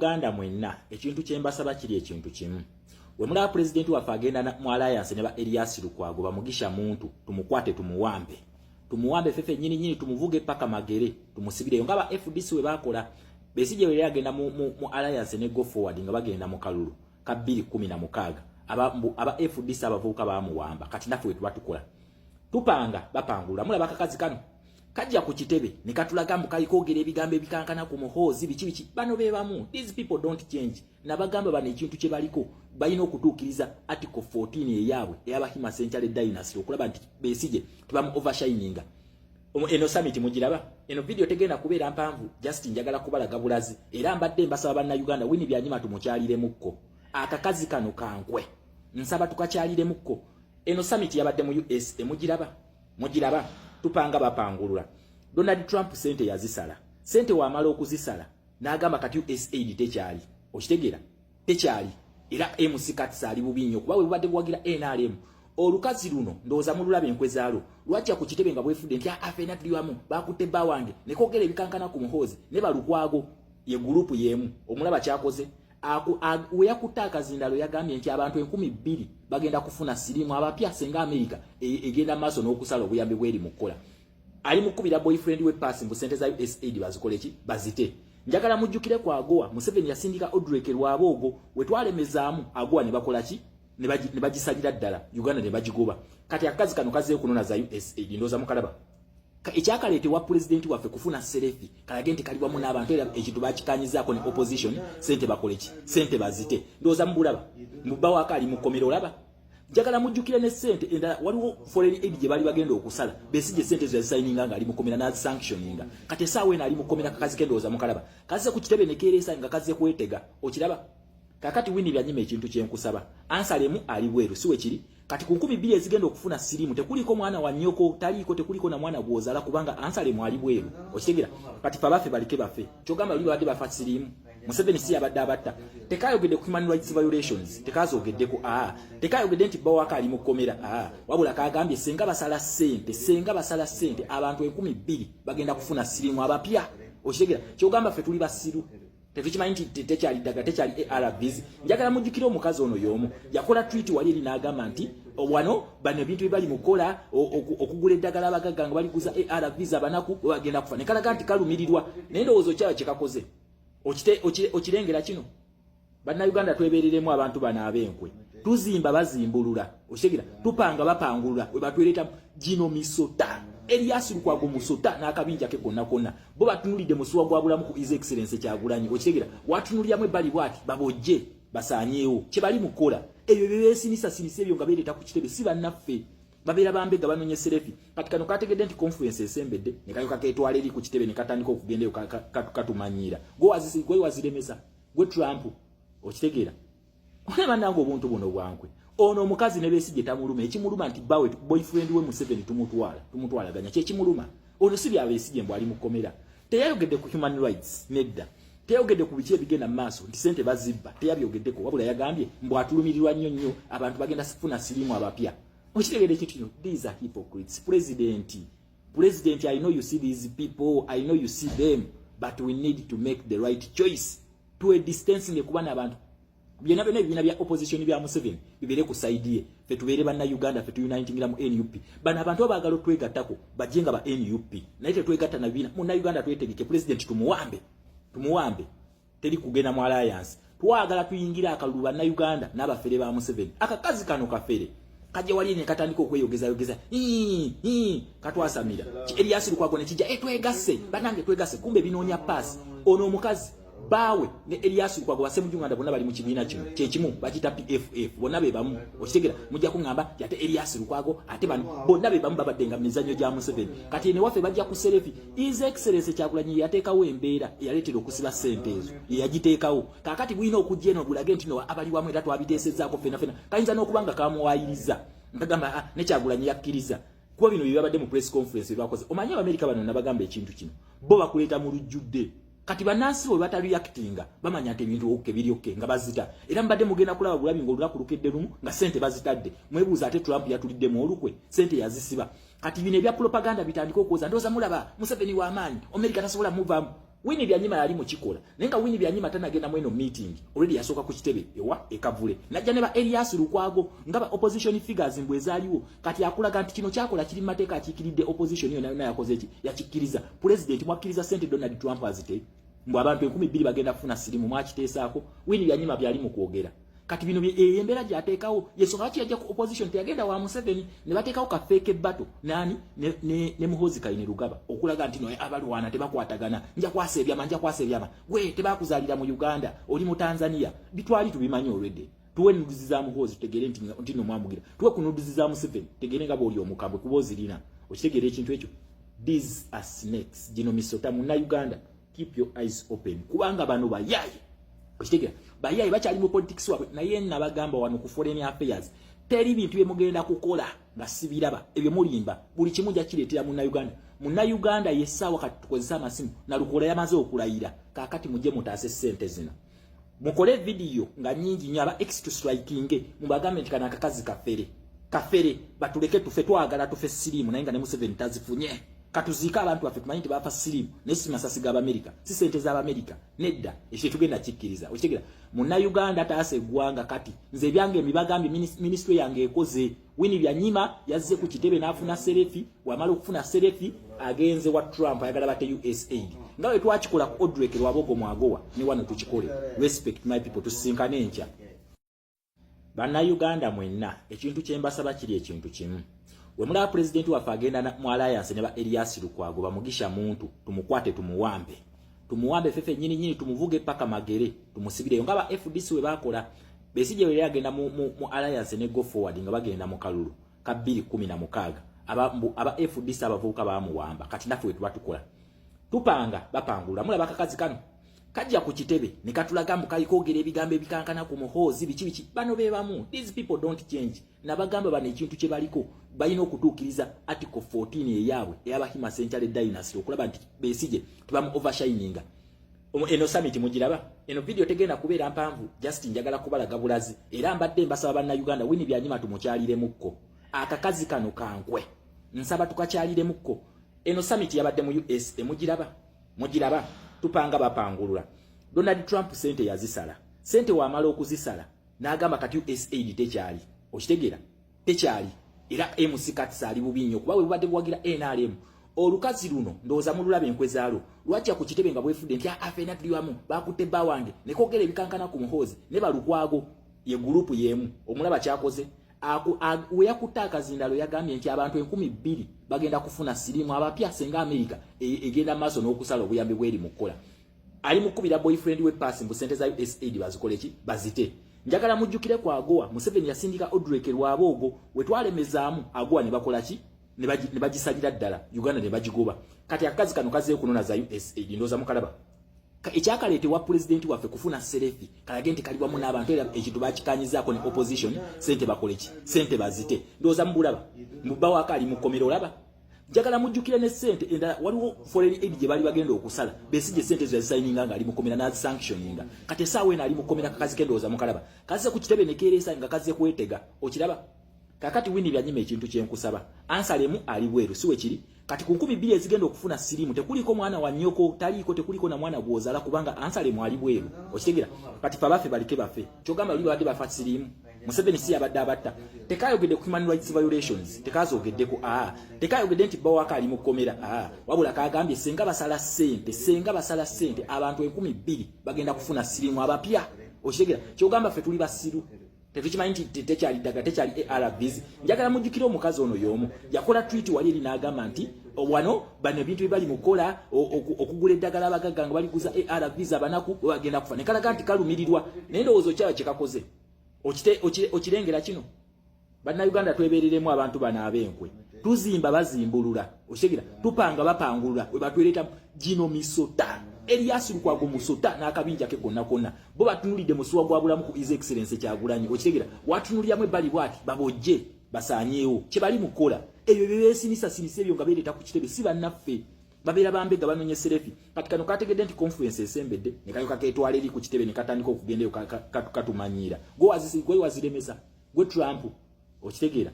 Bannayuganda mwenna, ekintu kye mbasaba kiri ekintu kimu. We mulaba pulezidenti waffe agenda mu alliance ne ba Erias Lukwago, bamugisha muntu, tumukwate, tumuwambe, tumuwambe fefe nyini nyini, tumuvuge paka Magere, tumusibireyo nga ba FDC we bakola. Besigye we agenda mu alliance ne Go Forward nga bagenda mu kalulu ka 2016, aba FDC abavubuka bamuwamba. Kati naffe we tuba tukola, tupanga bapangula. Mulaba akakazi kano kajja ku kitebe ne katulaga mbu kali kwogera ebigambo ebikankana ku Muhoozi, biki biki. Bano be bamu, these people don't change. Nabagamba bano ekintu kye baliko, balina okutuukiriza article 14 eyaabwe ey'Abahima Century Dynasty, okulaba nti Besigye tebamu overshininga. Eno summit mugiraba? Eno video tegenda kubeera mpanvu, just njagala kubalaga bulazi. Era mbadde mbasaba Bannayuganda, Winnie Byanyima tumukyaliremukko. Akakazi kano kankwe, nsaba tukakyaliremukko. Eno summit yabadde mu USA, mugiraba? Mugiraba? Tupanga bapangulula. Donald Trump sente yazisala. Sente wamala okuzisala n'agamba kati USAID tekyali, okitegeera? Tekyali. Era MC Kats ali bubi nnyo kuba we bubadde buwagira NRM. Olukazi luno ndowooza mululaba enkwe zaalwo. Lwajja ku kitebe nga bwefudde nti afeena tuli wamu, bakutte bba wange, ne koogera ebikankana ku Muhoozi ne Balukwago, ye group y'emu. Omulaba kyakoze, we yakutte akazindalo, yagambye nti abantu 2000 bagenda kufuna siriimu abapya senga Amerika egenda maaso n'okusala obuyambi bweri mu kukola. Ali mukubira boyfriend we pass mbu sente za USAID bazikole ki? Bazite. Njagala mujjukire ku AGOA, Museveni yasindika Odrek Rwabwogo, we twalemezaamu AGOA ne bakola ki? Ne bagisalira ddala Uganda ne bagigoba. Kati akazi kano kazeeyo kunona za USAID, ndowooza mukalaba. Ekyakaleetebwa pulezidenti waffe kufuna selfie, kalage nti kali wamu n'abantu, era ekintu bakikanyizaako ne opposition. Sente bakole ki? Sente bazite. Ndowooza mubulaba mubba ali mu kkomero, olaba? Njagala mujjukire ne sente endala, waliwo foreign aid gye bali bagenda okusala. Besigye sente ezo yazisayininga nga ali mukomera, n'azisanctioninga. Kati esaawa eno ali mukomera. Kakazi ke ndowooza mukalaba, kazze ku kitebe ne keereesa nga kazze kwetega, okiraba? Kakati Winnie Byanyima, ekintu kyenkusaba, ansalemu ali bweru, si wekiri? Kati ku 2000 ezigenda okufuna siriimu tekuliko mwana wa nnyoko, taliiko, tekuliko na mwana gw'ozaala, kubanga ansalemu ali bweru, okitegera? Kati fe abaffe balike baffe. Kyogamba luli babadde bafa siriimu, Museveni si yabadde abatta? Tekayogedde ku human rights violations, tekazogeddeko. Aa, tekayogedde nti bawaka ali mu kkomera. Aa, wabula kagambye senga basala ssente, senga basala ssente, abantu 2000 bagenda kufuna siriimu abapya, okitegera? Kyogamba ffe tuli basiru, tetukimanyi nti tekyali ddagala, tekyali ARVs? Njagala mujjukire omukazi ono y'omu yakola tweet wali eri n'agamba nti wano bano ebintu bye bali mukola, okugula eddagala abagagga nga baliguza ARVs abanaku bwe bagenda kufa, ne kalaga nti kalumirirwa. Naye ndowooza okyaba kye kakoze, okirengera kino? Bannayuganda, twebereremu abantu bano ab'enkwe. Tuzimba bazimbulula, okitegera? Tupanga bapangulula. We batwereta gino misota, Erias Lukwago musota n'akabinja ke konna konna. Bo batunulidde musuwa gwa bulamu ku His Excellence Kyagulanyi, okitegera? Watunuliramu ebbali bwati, babojje basaanyeewo kye bali mukola. Ebyo byebeesinisasinisa ebyo nga beereeta ku kitebe, si bannaffe, babeera bambega banonye selfie. Kati kano kategedde nti conference esembedde, ne kayoka ketwala eri ku kitebe ne katandika okugendayo katumanyiira. Gwe waziremesa, gwe Trump, okitegeera? One bannange, obuntu buno bwankwe. Ono omukazi ne Besigye tamuluma. Ekimuluma nti bawe boyfriend we Museveni tumutwala, tumutwalaganya, kyekimuluma. Ono si bya Besigye mbu ali mukomera. Teyayogedde ku human rights, nedda. Teyayogedde ku biki ebigenda mu maaso nti sente bazibba, teyabyogeddeko. Wabula yagambye mbu atulumirirwa nnyo nnyo, abantu bagenda kufuna siriimu abapya, okitegedde ekintu kino? These are hypocrites. President, president, I know you see these people, I know you see them, but we need to make the right choice to a distancing kuba n'abantu byonna byonna. Ebibiina bya opposition bya Museveni bibeere ku side ye, ffe tubeere Bannayuganda, ffe tuunitingira mu NUP. Bano abantu abaagala otwegattako bajje nga ba NUP, naye tetwegatta na bibiina. Munnayuganda, twetegeke, president tumuwambe, tumuwambe. Teri kugenda mu alliance. Twagala tuyingire akalulu, Bannayuganda, n'abafere ba Museveni. Akakazi kano kafere, kajja wali ne katandika okweyogezayogeza, katwasamira. Erias Lukwago ne kijja, "Twegasse bannange, twegasse." Kumbe binoonya paasi. Ono omukazi baawe ne Erias Lukwago, basemujunganda bonna bali mu kibiina kino kyekimu, bakita PFF, bonna be bamu, okitegera? Mujja kuŋŋamba ate Erias Lukwago, ate bano bonna be bamu, babadde nga mizannyo gya Museveni. Kati ne waffe bajja ku selfie. His Excellence Kyagulanyi yateekawo embeera eyaleetera okusiba ssente ezo, yeyagiteekawo. Kaakati bulina okujja eno bulage nti no abali wamu, era twabiteesezaako ffena ffena. Kayinza n'okuba nga kamuwaayiriza nkagamba, "Ah, ne Kyagulanyi yakkiriza," kuba bino bye babadde mu press conference bye bakoze. Omanyi Abamerika bano, nabagamba ekintu kino, bo bakuleeta mu lujjudde. Kati bannansi bwe batareactinga, bamanya nti ebintu okay, biri okay, nga bazita. Era mbadde mugenda kulaba bulabi ng'olunaku lukedde lumu nga sente bazitadde. Mwebuuza ate Trump yatuliddemu olukwe, sente yazisiba. Kati bino ebya propaganda bitandika okwoza. Ndowooza mulaba Museveni w'amaanyi, Amerika tasobola muvaamu. Winnie Byanyima yali mukikola, naye nga Winnie Byanyima tanagenda mu eno meeting, already yasooka ku kitebe ewa ekavule, najja ne ba Elias Lukwago nga ba opposition figures mbwe ezaaliwo. Kati akulaga nti kino kyakola kiri mu mateeka, akiikiridde opposition yonna yonna, yakoze ki? Yakikkiriza. President mwakkiriza sente Donald Trump azite, mbu abantu 2000 bagenda kufuna sirimu, mwakiteesaako. Winnie Byanyima byali mu kwogera. Kati bino eyo embeera gy'ateekawo, yensonga lwaki yajja ku opposition, teyagenda wa Museveni, ne bateekawo ka fake battle nani ne Muhoozi Kainerugaba, okulaga nti no abalwana tebakwatagana. Nja kwasa ebyama, nja kwasa ebyama, gwe tebakuzaalira mu Uganda, oli mu Tanzania. Bitwali tubimanyi already. Tuwe nudes za Muhoozi tutegere nti no mwamugira. Tuwe ku nudes za Museveni tegere nga bw'oli omukambwe, kuba ozirina. Okitegeera ekintu ekyo? These are snakes, gino misota. Munna Uganda, keep your eyes open, kubanga bano bayaye. Okitegeera? Bayaye bakyali mu politics wabwe. Naye nabagamba wano ku foreign affairs, teri bintu bye mugenda kukola nga sibiraba. Ebyo mulimba. Buli kimu nja kireetera Munnauganda. Munnauganda, yessaawa kati tukozese amasimu. Nalukola yamaze okulayira. Kaakati mujje mutaase ssente zino, mukole vidiyo nga nyingi nnyo, aba ex to striking, mubagambe nti kano akakazi kafere kafere, batuleke tufe. Twagala tufe siriimu, naye nga ne Museveni tazifunye. Katuziike abantu baffe, tumanyi nti bafa siriimu, naye si masasi g'Abamerika, si sente z'Abamerika, nedda. Ekyo tetugenda kikkiriza. Okitegera? Munnayuganda, taasa eggwanga. Kati nze ebyange mbibagambye, ministry yange ekoze. Winnie Byanyima yazze ku kitebe n'afuna selfie. Wamala okufuna selfie, agenze wa Trump, ayagala bate USAID, nga bwe twakikola ku Odrek Rwabogo mwagowa, ne wano tukikole. Respect, my people, tusinkane enkya. Bannayuganda mwenna, ekintu kye mbasaba kiri ekintu kimu. We mulaba pulezidenti waffe agenda mu alliance ne ba Elias Lukwago, bamugisha muntu, tumukwate, tumuwambe, tumuwambe fefe nyini nyini, tumuvuge paka Magere, tumusibireyo nga ba FDC we bakola. Besigye we agenda mu alliance ne Go Forward nga bagenda mu kalulu ka 2016, aba FDC abavubuka bamuwamba. Kati naffe we tuba tukola, tupanga bapangula. Mulaba akakazi kano kajja ku kitebe ne katulaga mbu kali kwogera ebigambo ebikankana ku Muhoozi, biki biki. Bano be bamu, these people don't change. Nabagamba bano ekintu kye baliko, balina okutuukiriza article 14 eyaabwe ey'Abahima Century Dynasty, okulaba nti Besigye tebamu overshininga. Eno summit mugiraba? Eno video tegenda kubeera mpanvu, just njagala kubalaga bulazi. Era mbadde mbasaba Bannayuganda, Winnie Byanyima tumukyaliremukko. Akakazi kano kankwe, nsaba tukakyaliremukko. Eno summit yabadde mu USA, mugiraba? Mugiraba? Tupanga bapangulula. Donald Trump sente yazisala. Sente wamala okuzisala, n'agamba kati USAID tekyali. Okitegeera? Tekyali. Era MC Kats ali bubi nnyo, kuba bwe bubadde buwagira NRM. Olukazi luno ndowooza mululaba enkwe zaalwo. Lwajja ku kitebe nga bwefudde nti afeena tuli wamu, bakutte bba wange, ne koogera ebikankana ku Muhoozi ne Balukwago, ye group y'emu. Omulaba kyakoze? We yakutte akazindalo, yagambye nti abantu 2000 bagenda kufuna siriimu abapya senga Amerika egenda maaso n'okusala obuyambi bweri mu kukola. Ali mukubira boyfriend we pass mbu sente za USAID bazikole ki? Bazite. Njagala mujjukire ku AGOA, Museveni yasindika Odrek Rwabwogo, we twalemezaamu AGOA ne bakola ki? Ne bagisalira ddala Uganda, ne bagigoba. Kati akazi kano kazeeyo kunona za USAID, ndowooza mukalaba. Ekyakaleetebwa pulezidenti waffe kufuna selfie, kalage nti kali wamu n'abantu. Era ekintu bakikanyizaako ne opposition, sente bakole ki? Sente bazite. Ndowooza mubulaba mubbawaako ali mu kkomero, olaba. Njagala mujjukire ne sente endala, waliwo foreign aid gye bali bagenda okusala. Besigye sente ezo yazisayininga nga ali mukomera, n'azisanctioninga. Kati essaawa eno ali mukomera. Kakazi ke ndowooza mukalaba, kazze ku kitebe ne keereesa nga kazze kwetega. Okiraba? Kakati Winnie Byanyima, ekintu kyenkusaba, ansalemu ali bweru, si wekiri? Kati ku 2000 ezigenda okufuna siriimu tekuliko mwana wa nnyoko, taliiko, tekuliko na mwana gw'ozaala, kubanga ansalemu ali bweru. Okitegera? Kati fe abaffe balike baffe. Kyogamba luli babadde bafa siriimu, Museveni si yabadde abatta? Tekayogedde ku human rights violations, tekazogeddeko. Aa, tekayogedde nti bawaka ali mu kkomera. Aa, wabula kagambye senga basala ssente, senga basala ssente, abantu 2000 bagenda kufuna siriimu abapya. Okitegera? Kyogamba ffe tuli basiru, tetukimanyi nti tekyali ddagala, tekyali ARVs? Njagala mujjukire omukazi ono y'omu yakola tweet wali eri n'agamba nti wano bano ebintu bye bali mukola, okugula eddagala abagagga nga baliguza ARVs, abanaku bwe bagenda kufa. Ne kalaga nti kalumirirwa, naye ndowooza okyaba kye kakoze. Okirengera kino? Bannayuganda, twebereremu abantu bano ab'enkwe. Tuzimba bazimbulula. Okitegera? Tupanga bapangulula. We batwereta gino misota. Elias Lukwago musota n'akabinja ke konna konna. Bo batunulidde musuwa gwa bulamu ku His Excellence Kyagulanyi. Okitegera? Watunuliramu ebbali bw'ati, babojje basaanyeewo kye bali mukola. Ebyo bye beesinisa sinisa ebyo nga beereeta ku kitebe, si bannaffe, babeera bambega, banonye selfie. Kati kano kategedde nti conference esembedde, ne kayoka keetwala eri ku kitebe, ne katandika okugendayo katumanyiira. Gwe waziremesa, gwe Trump. Okitegeera?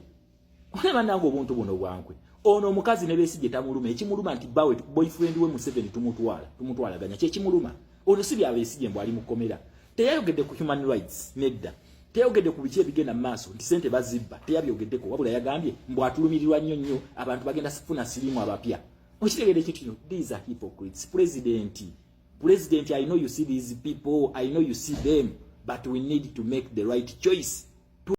One bannange, obuntu buno bwankwe. Ono omukazi ne Besigye tamuluma. Ekimuluma nti bawe boyfriend we Museveni tumutwala, tumutwalaganya, kyekimuluma. Ono si bya Besigye mbu ali mukomera. Teyayogedde ku human rights, nedda. Teyayogedde ku biki ebigenda mu maaso nti sente bazibba, teyabyogeddeko. Wabula yagambye mbu atulumirirwa nnyo nnyo abantu bagenda kufuna siriimu abapya. Okitegeera ekintu kino? These are hypocrites. President, president, I know you see these people, I know you see them, but we need to make the right choice.